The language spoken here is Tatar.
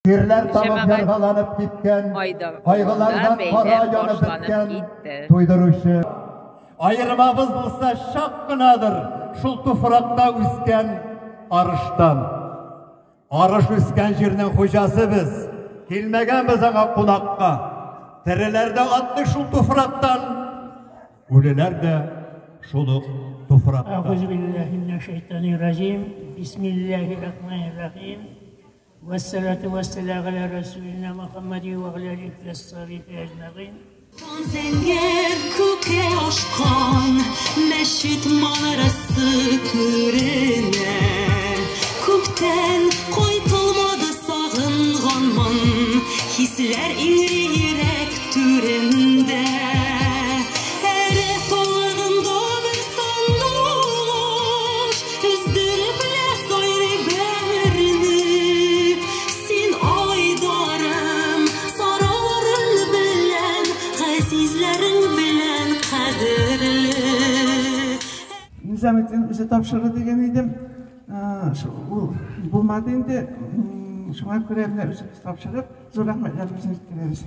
Тирләр тамып Җәмәгать яргаланып киткән, Айдар авылында кайгылардан кара бәйрәм янып башланып беткән, китте. туйдыручы. Аермабыз булса чак кынадыр шул туфракта үскән арыштан. Арыш үскән җирнең хуҗасы без, килмәгәнбез аңа кунакка. Тереләр дә атлый шул туфрактан, үлеләр дә шул ук туфракта. Әгъүзу биллаһи минәш-шәйтанир-раҗим. Бисмиллаһир-рахманир-рахим. Вәссалату вәссәламу галә расулина Мухаммади ва галә алихи вә сахбихи әҗмәгыйн. Зәңгәр күккә ашкан мәчет манарасы күренә. Күптән кайтылмады сагынганмын, хисләр иңри йөрәк түрендә. Әрә таллыгында бер сандугач өздереп лә сайрый бәгырьне. Син айдарым, сараларың белән, газизләрең белән кадерле. Низаметдин үзе тапшырды дигән идем. Ул булмады инде. Шуңа күрә менә үзебез тапшырып, зур рәхмәтләребезне җиткерәбез.